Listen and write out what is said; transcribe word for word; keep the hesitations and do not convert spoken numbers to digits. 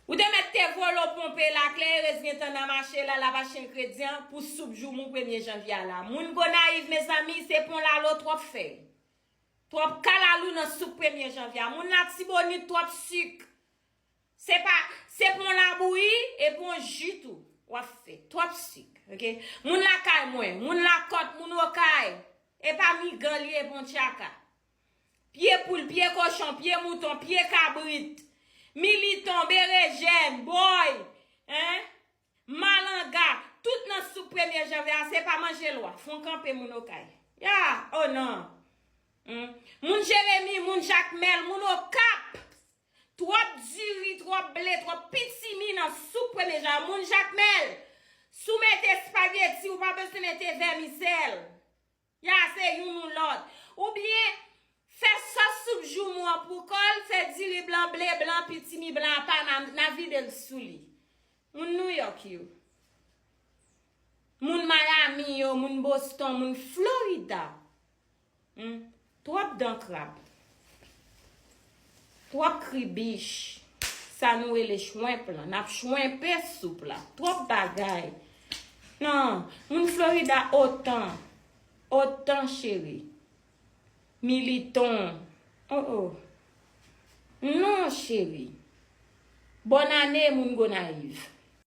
Ou te mèt te volo ponpe la, Klè Erez gentan nan mache la, l ap achte engredyan pou soup joumou premye janvye a la. Moun Gonayiv, mezanmi, se pon lalo twòp fèy. Twòp kalalou nan soup premye janvye a. Moun Latibonit, twòp sik. Se pa, se pon labouyi e pon ji tou w ap fè. Twòp sik, oke? Moun lakay mwen, moun Lakòt, moun Okay, e pa migan li ye, pon tchaka. Pye poul, pye kochon, pye mouton, pye kabrit, militon, berejèn, bòy, en, malanga, tout nan soup premye janvye a, se pa manje lwa. Fon kanpe moun Okay. Ya, oh non. Hmm. Moun Jeremi, moun Jakmèl, moun Okap. Twòp diri, twòp ble, twòp pitimi nan soup premye janvye. Moun Jakmèl, si w mete espageti, ou pa bezwen mete vèmisèl. Ya, se youn ou lòt. Oubyen, fè sòs soup joumou an pou kò l, fè diri blan, ble blan, pitimi blan apa, n a, n a vide l sou li. Moun Nouyòk yo. Moun Miami yo, moun Boston, moun Florida. Hmm. Twòp dan krab. Twòp kribich. Sa nou rele chwenp lan. N ap chwenpe soup la. Twòp bagay. Non, moun Florida, otan. Otan, cheri. Militon. Oh, oh. Non, cheri. Bòn ane, moun Gonayiv.